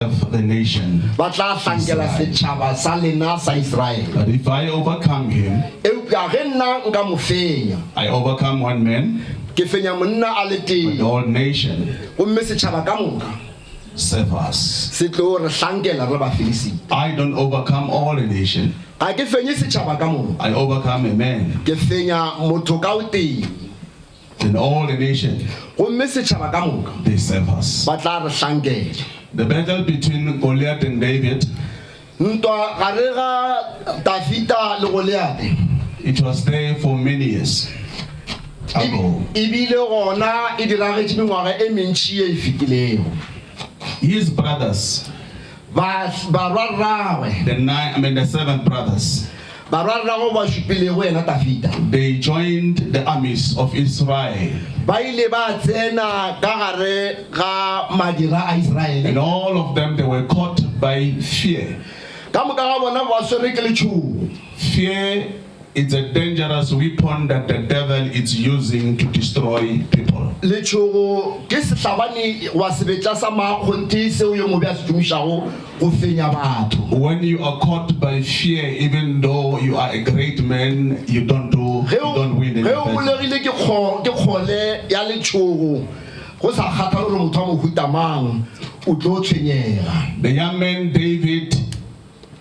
The nation. Ba tla hlankela setšhaba sa lena sa Israele. But if I overcome him, Eupša ge nna nka mo fenya, I overcome one man, ke fenya monna a le but tee, the whole nation gomme setšhaba ka moka serve us. se tlo re hlankela re le Bafilisita. I don't overcome all the nation. Ga ke fenye setšhaba ka moka, I overcome a man. ke fenya motho ka o tee. And all the nation, Gomme setšhaba ka moka they serve us. ba tla re hlankela. The battle between Goliath and David, Ntwa gare ga Dafida le Goliate it was there for many years ago. e bile gona e diragetše mengwaga e mentši ye e fetilego. His brothers, Ba barwarragwe, the nine, I mean the seven brothers, barwarragwe ba šupilego yena Dafida, they joined the armies of Israel. Ba ile ba tsena ka gare ga madira a Israele. And all of them, they were caught by fear. Ka moka ga bona ba swerwe ke letšhogo. Fear is a dangerous weapon that the devil is using to destroy people. Letšhogo ke sehlabani goba sebetša sa makgonthe seo yo mobe a se šomišago go fenya batho. When you are caught by fear, even though you are a great man, you don't do, Ge you o don't win ge any o battle. golegile ke kgo ke kgole ya letšhogo, go sa kgathale gore motho wa mohuta mang, o tlo tshwenyega. The young man David,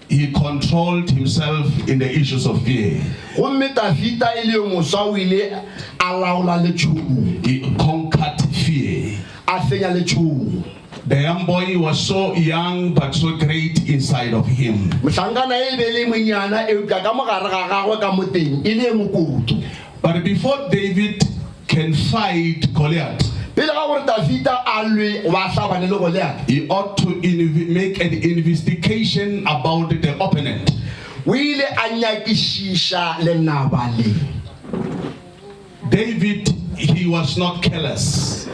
he controlled himself in the issues of fear. Gomme Dafida e le yo moswa o ile a laola letšhogo. He conquered fear. A fenya letšhogo. The young boy was so young but so great inside of him. Mohlankana e be e le monyana eupša ka mo gare ga gagwe ka mo teng e le e mokoto. But before David can fight Goliath, Pele ga gore Dafida a lwe goba a hlabane le Goliate, he ought to make an investigation about the opponent. O ile a nyakišiša lenaba le. David, he was not careless.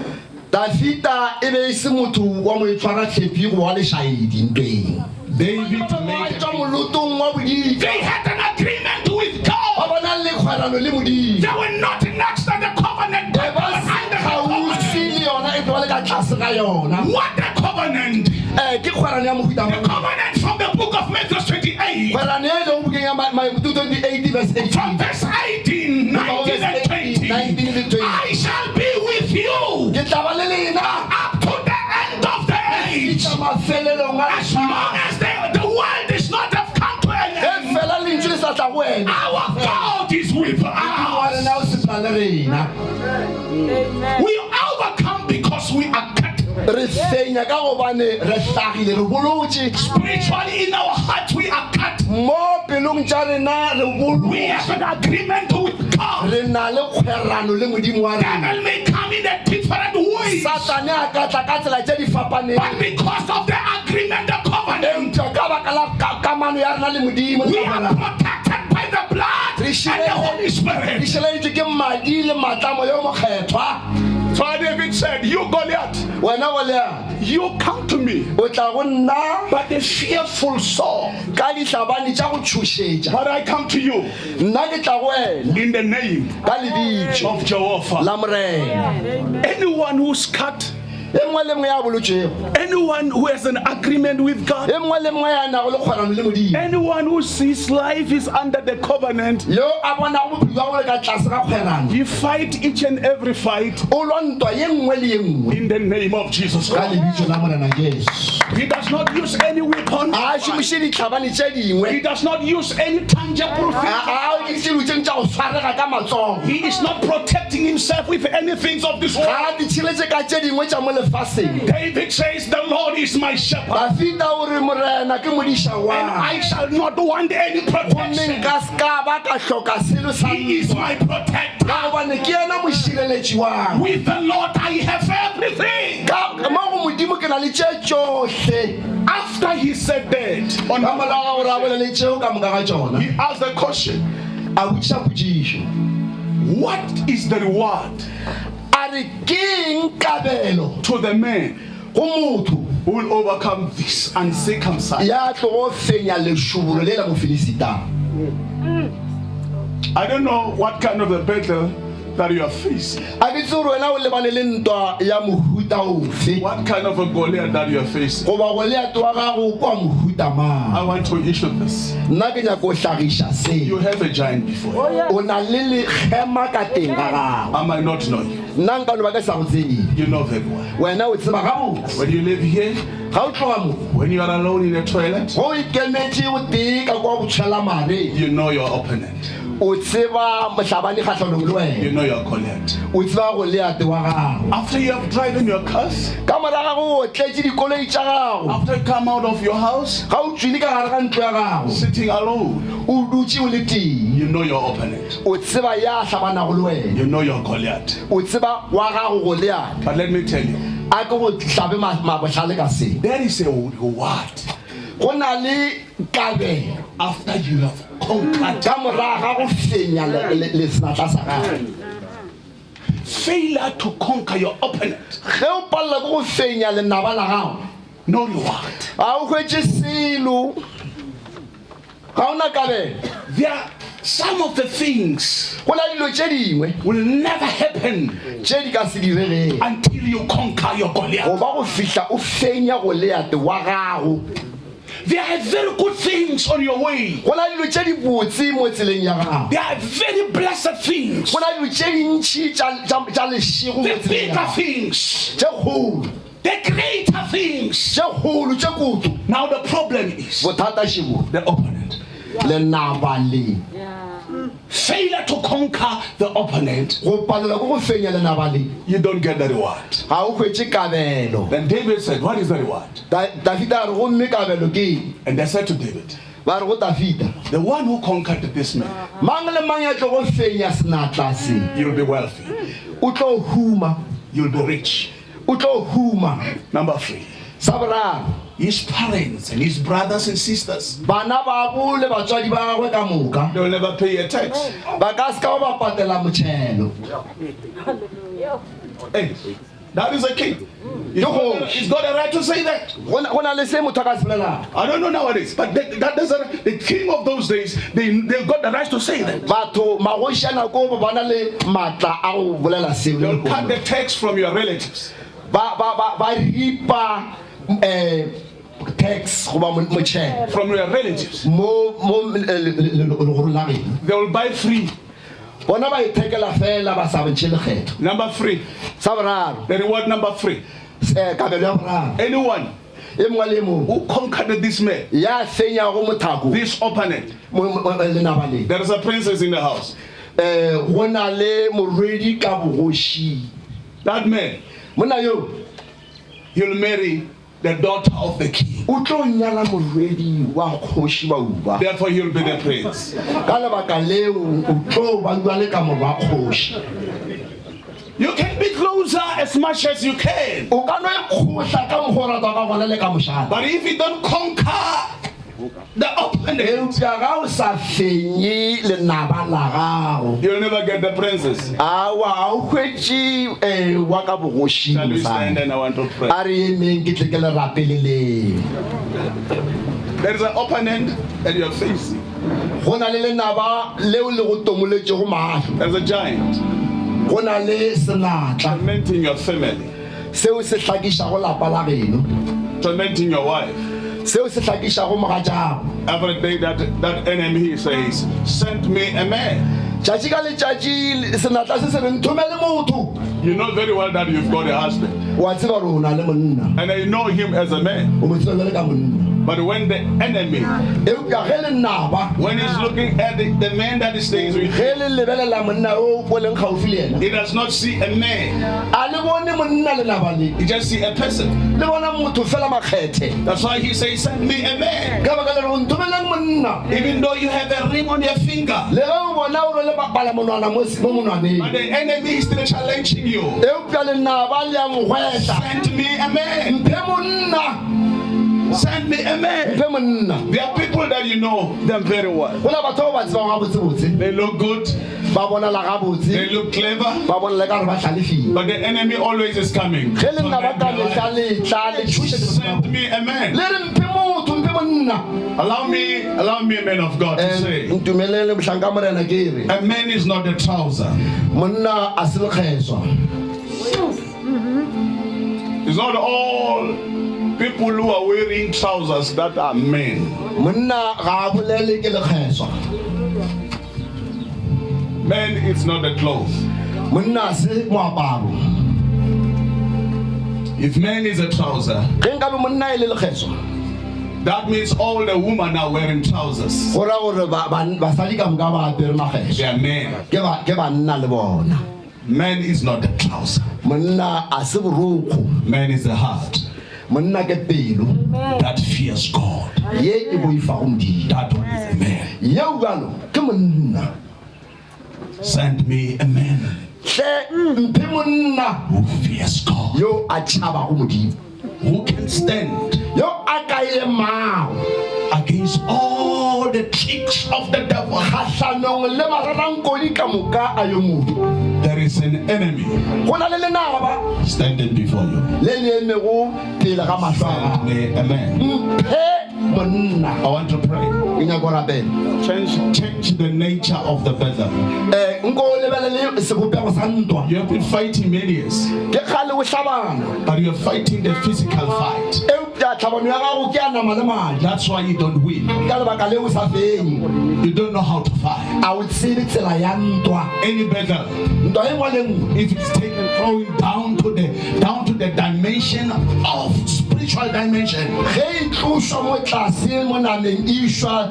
Dafida e be e se motho wa moitshwarahlepi goba wa lešaedi ntweng. David Ba bangwe ba made tšwa molotong wa boditla. They had an agreement with Ba God. bona le kgwerano le Modimo. They were not next to the covenant. Be They ba were se under the kgauswi covenant. le yona eupša ba le ka tlase ga yona. What a covenant! Eh, ke kgwerano ya mohuta The mang? covenant from the book of Matthew 28, Kgwerano e lego bukeng ya Ma- Ma- 28 verse 18. from verse 18, 19, and 20. 19 le 20. I shall be with you Ke tla ba le lena up to the end of the age. fihla mafelelong a As long lefase. as the, the world is not have come to an Ge end, fela lentšu le sa tla go wena, our God is with Modimo wa us. rena o sepela le rena. We overcome because we are cut. Re fenya ka gobane re hlagile, re bolotše. Spiritually in our heart we are cut. Mo pelong tša rena re We bolotše. have an agreement with God. Re na le kgwerano le Modimo wa rena. Devil may come in a different ways. Satane a ka tla ka tsela tše di fapaneng. But because of the agreement, the covenant, Eupša ka baka la ka- kamano ya rena le Modimo le we are kgwerano, protected by the blood re and the šireleditšwe Holy Spirit. re šireleditšwe ke madi le matlamo yo mokgethwa. So David said, You Goliath, Wena Goliate, you come to me, o tla go nna but a fearful soul. ka dihlabani tša go tšhošetša. But I come to you Nna ke tla go wena in the name ka lebitso of Jehovah. la Morena. Anyone who's cut E nngwe le nngwe ya bolotšego, Anyone who has an agreement with God, e nngwe le nngwe ya nago le kgwerano le Modimo, anyone who sees life is under the covenant, yo a bonago bophelo bja gagwe ka tlase ga kgwerano, he fight each and every fight o lwa ntwa ye nngwe le ye nngwe in the name of Jesus ka Christ. lebitso la Morena Jesu. He does not use any weapon. Ga a šomiše ditlhabane tše dingwe, He does not use any tangible thing. ga a diriše dilo tše tša go swarega ka matsogo, He is not protecting himself with anything of this world. ga a ditšhiretše ka tše dingwe tša mo lefaseng. David says, The Lord is my shepherd, Dafida o re, Morena ke modiša wa and I shall not want any gomme protection. nka se ka ba ka hloka selo sa He is ntwa, my protector. ka gobane ke yena mošireletši wa ka. With the Lord I have everything. Ka mo go Modimo ke na le tše tšohle. After he said that, on Ka morago ga gore a bolele tšeo ka moka ga tšona, he asked the question, a botšiša potšišo. What is the reward A re, Ke eng kabelo to the man go motho who will overcome this uncircumcised? ya tlogo fenya lešoboro le la Mofilisita? I don't know what kind of a battle. that you are facing. A ke tsebe gore wena o lebane le ntwa ya mohuta ofe. What kind of a Goliath that you are facing. Goba Goliath wa gago ke wa mohuta mang. I want to issue this. Nna ke nyaka go hlagiša se. You have a giant before you. O na le lekgema ka teng ga gago. I might not know you. Nna nka no ba ke sa go tsebe. You know very well. Wena o tseba gabotse. When you live here, Ga o tloga mo, when you are alone in a toilet, go ikemetše o tee ka kwa botshwelamare, you know your opponent. o tseba mohlabani kgahlanong le You wena. know your Goliath. O tseba Goliate wa gago. After you have driven your cars, Ka morago ga go otletše dikoloi tša gago, after you come out of your house, ga o tšwile ka gare ga ntlo ya gago, sitting alone, o dutše o le tee, you know your opponent. o tseba ya hlabanago le wena. You know your Goliath. O tseba wa gago Goliate. But let me tell you, A ke go hlabe mabohlale ka se. there is a reward Go na le kabelo after you have conquered. ka morago ga go fenya lesenatla sa gago. Failure to conquer your opponent. Ge o palela ke go fenya lenaba la gago, No reward. ga o hwetše selo, ga o na kabelo. There are some of the things Go na dilo tše dingwe will never happen tše di ka se diregego until you conquer your Goliath. goba go fihla o fenya Goliate wa gago. There are very good things on your way. Go na dilo tše dibotse mo tseleng ya gago. There are very blessed things. Go na dilo tše dintši tša, tša, tša lešego mo The tseleng ya bigger gago. things. Tše kgolo. The greater things. Tše kgolo, tše kudu. Now the problem is Bothata šebo. the opponent. Lenaba le. Failure to conquer the opponent. Go palelwa ke go fenya lenaba le. You don't get the reward. Ga o hwetše kabelo. Then David said, What is the reward? Da, Dafida a re, Gomme kabelo ke eng? And they said to David, Ba re go Dafida, The one who conquered this man, Mang le mang ya tlogo fenya senatla se, you'll be wealthy. o tlo huma. You'll be rich. O tlo huma. Number 3. Sa boraro, His parents and his brothers and sisters, bana babo le batswadi ba gagwe ka moka they will never pay a tax. ba ka se ka ba patela motšhelo. Hey, that is a king. He's got, he's got a right to say that. Go na le se motho a ka se bolelago. I don't know nowadays, but that, that doesn't, the king of those days, they got the right to say that. Batho magoši a nako ba na le maatla a go bolela seo. They'll cut the tax from your relatives. Ba ba ba ba ripa eh tax goba motšhelo From your relatives. mo mo legorong la geno. They will buy free. Bona ba ithekela fela ba sa bontšhe lekgetho. Number 3. Sa boraro. The reward number 3. Kabelo ya boraro. Anyone E mongwe le e mongwe who conquered this man, ya fenyago mothako, this opponent, lenaba le. There is a princess in the house. Go na le morwedi ka bogošing. That man, Monna yo, he'll marry the daughter of the king. O tlo nyala morwedi wa kgoši Bauba. Therefore he'll be the prince. Ka lebaka leo o tlo ba jwale ka morwa kgoši. You can be closer as much as you can. O ka no ikgohla ka mokgwa o ratago ka gona le ka mošate. But if you don't conquer the opponent, Eupša ga o sa fenye lenaba la gago, you'll never get the princess. Aowa, ga o hwetše eh, wa ka bogošing, Shall we stand mosadi. and I want to pray. A re emeng ke tle ke le rapeleleng. There is an opponent that you are facing. Go na le lenaba leo le go tomoletšego mahlo. There's a giant. Go na le senatla. Tormenting your family. Seo se hlakišago lapa la geno. Tormenting your wife. Seo se hlakišago mogatšago. Every day that that enemy says, send me a man. Tšatši ka letšatši senatla se se re nthomele motho. You know very well that you've got a husband. Wa tseba gore o na le monna. And I know him as a man. O mo tseba bjale ka monna. But when the enemy, Eupša ge lenaba, when he's looking at the man that stays with ge le lebelela monna yo o leng kgauswi le yena, he does not see a man. A le bone monna lenaba le. He just see a person. Le bona motho fela makgethe. That's why he says, send me a man. Ka baka le re, nthomeleng monna. Even though you have a ring on your finger. Le ge o bona o rwele palamonwana mo monwaneng. But the enemy is still challenging you. Eupša lenaba le a mo hwetla. Send me a man. Mphe monna. Send me a man. Mphe monna. There are people that you know them very well. Go na batho ba ba tsebang gabotsebotse. They look good. Ba bonala gabotse. They look clever. Ba bonala ka gore ba hlalefile. But the enemy always is coming. Ge lenaba ka mehla le tla le tšhošetša batho ba Send me a man. Le re mphe motho, mphe monna. monna. Allow me, allow me, man of God, to say, Ntumelele mohlanka Morena ke re, a man is not a trouser. monna a se lekgeswa. It's not all people who are wearing trousers that are men. Monna ga a bolele ke lekgeswa. Man is not a cloth. Monna a se moaparo. If man is a trouser, Ge nkabe monna e le lekgeswa, that means all the women are wearing trousers. go ra gore ba- ba- basadi ka moka ba apere makgeswa. They are men. Ke ba- ke banna le bona. Man is not a trouser. Monna a se borokgo. Man is the heart Monna ke pelo that fears God. ye e boifago Modimo. That one is a man. Yeo bjalo ke monna. Send me a man Hle mphe monna who fears God, yo a tšhabago Modimo, who can stand yo a ka emago against all the tricks of the devil. kgahlanong le mararankodi ka moka a yo mobe. There is an enemy Go na le lenaba standing before you. le le emego pele ga mahlo a Send gago. me a man. Mphe monna. I want to pray. Ke nyaka go rapela. Change, change the nature of the battle. Nko o lebelele sebopego sa ntwa. You have been fighting many years, Ke kgale o hlabana, but you are fighting the physical fight. eupša tlhabano ya gago ke ya nama le madi. That's why you don't win. Ka lebaka leo o sa fenye. You don't know how to fight. A o tsebe tsela ya ntwa. Any battle, Ntwa e nngwe le nngwe if it's taken throwing down to the down to the dimension of spiritual dimension, ge e tlošwa mo tlase mo nameng e išwa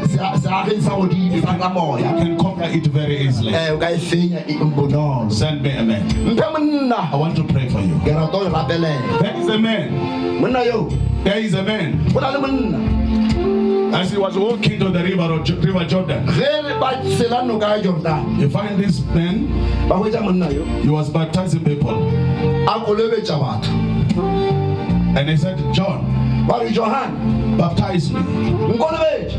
seageng sa godimo sa tsa you moya, can conquer it very easily. o ka e fenya e bonolo. Send me a man. Mphe monna. I want to pray for you. Ke rata go rapelela. There is a man. Monna yo, There is a man. go na le monna. As he was walking to the river, of River Jordan, Ge re ba tsela noka ya Jordan, you find this man. ba hwetša monna yo He was baptizing people, a kolobetša batho. and he said, "John, Ba re, Johane, baptize me." nkolobetše.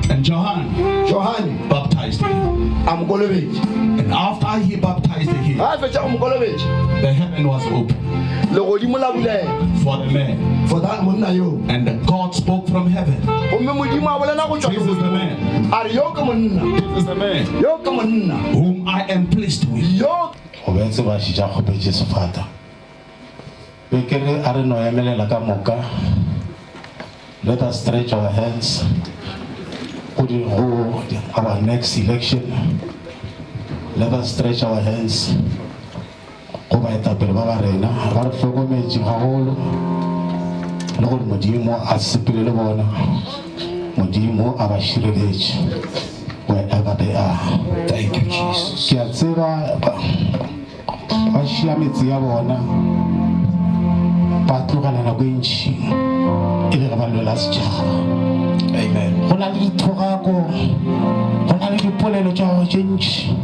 And John Johane baptized him. a mo kolobetše. And after he baptized him, Ga a fetša go mo kolobetša, the heaven was open legodimo la bulega for the man. for that monna yo. And the God spoke from heaven. Gomme Modimo a bolela go tšwa This is the man. a re, yo ke monna, This is the man yo ke monna, whom I am pleased with. yo. Go be tseba šitša kgopetše sefata. Be ke re a re no emelela ka moka. Let us stretch our hands go di go our next election. Let us stretch our hands go baetapele ba ba rena ba re hlokometše gagolo le gore Modimo a sepele le bona, Modimo a ba šireletše wherever they are. Thank you, Jesus. Ke a tseba ba šia metse ya bona ba tlogela nako e ntši e le ge ba lwela setšhaba. Amen. Go na le dithogako, go na le dipolelo tša tše ntši.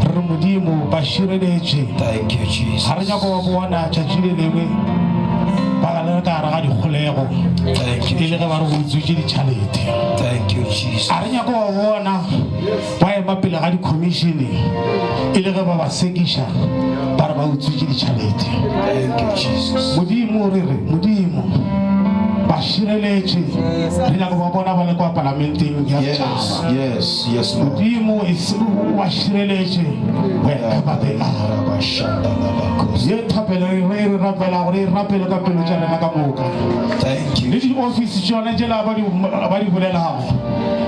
Re re Modimo ba šireletše. Thank you, Jesus. Ga re nyako ba bona tšatši le lengwe ba ga le ka gare ga dikgolego Thank you. e le ge ba re utswitše ditšhalete. Thank you, Jesus. A re nyako ba bona ba ema pele ga dikhomišene e le ge ba ba sekiša ba re ba utswitše ditšhalete. Thank you, Jesus. Modimo re re Modimo ba šireletše, re nyako ba bona ba le kwa palamenteng ya Yes, setšhaba. yes, yes, Lord. Modimo e o ba šireletše wherever they are. Ye thapelo e re re rapela gore e rapele ka pelo tša rena ka moka. Thank you. Le di-office tšone tšela ba di bolelago,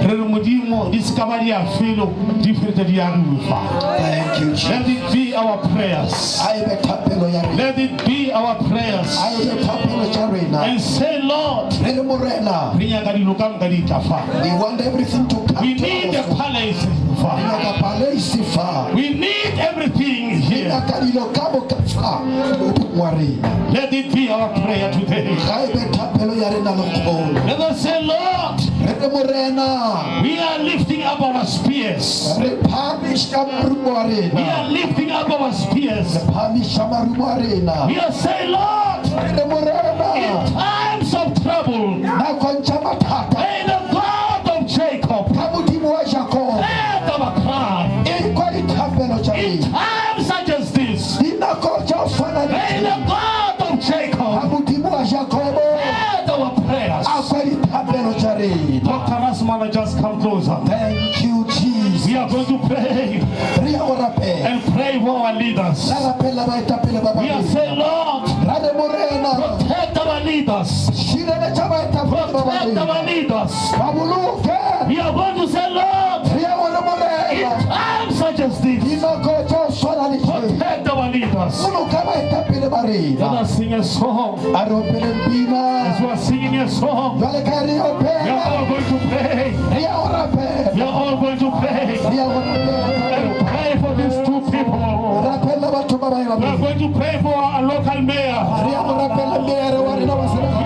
re re Modimo di se ka ba di ya felo, di fete di agiwe fa. Thank you, Jesus. Let it be our prayers. A e be thapelo ya rena. Let it be our prayers. A e be thapelo tša rena. And say, Lord, Re le Morena, re nyaka dilo ka moka di tla fa. we want everything to come We to need the our palace fa. Re nyaka palace fa. We need everything Re here. nyaka dilo ka moka fa mobung wa rena. Let it be our prayer today. Ga e be thapelo ya rena lekgono. Let us say, Lord, Re re Morena, we are lifting up our spears. re phahamiša marumo a We rena. are lifting up our spears. Re phahamiša marumo a rena. We are saying, Lord, Re re Morena, in times of trouble, nakong tša mathata, may the God of Jacob ka Modimo wa Jakobo, hear our cry. e kwa dithapelo tša In rena. times such as this, Dinako tša go swana le may tše, the God of ka Jacob Modimo wa Jakobo, hear our prayer. prayers. A kwa dithapelo tša rena. Dr. Rasmana, just come closer. Thank you, Jesus. We are going to pray Re ya go rapela. and pray for our leaders. Ra rapela baetapele ba ba We are rena. saying, Lord, Ra re Morena, protect our leaders. šireletša baetapele ba ba Protect our rena. leaders. Ba boloke. We are going to say, Lord, Re ya go re in Morena, times such as this, dinako tša go swana le tše. protect our leaders. Boloka baetapele ba Let rena. us sing a song. A re opeleng pina. As we are singing a song, Jwale ka re we are opela, all going to pray. re ya go rapela. We are all going to pray Re ya go rapela. and pray for these two people. Rapela batho ba ba We are going to pray for our local mayor. Re ya go rapela mayor wa rena wa selegae.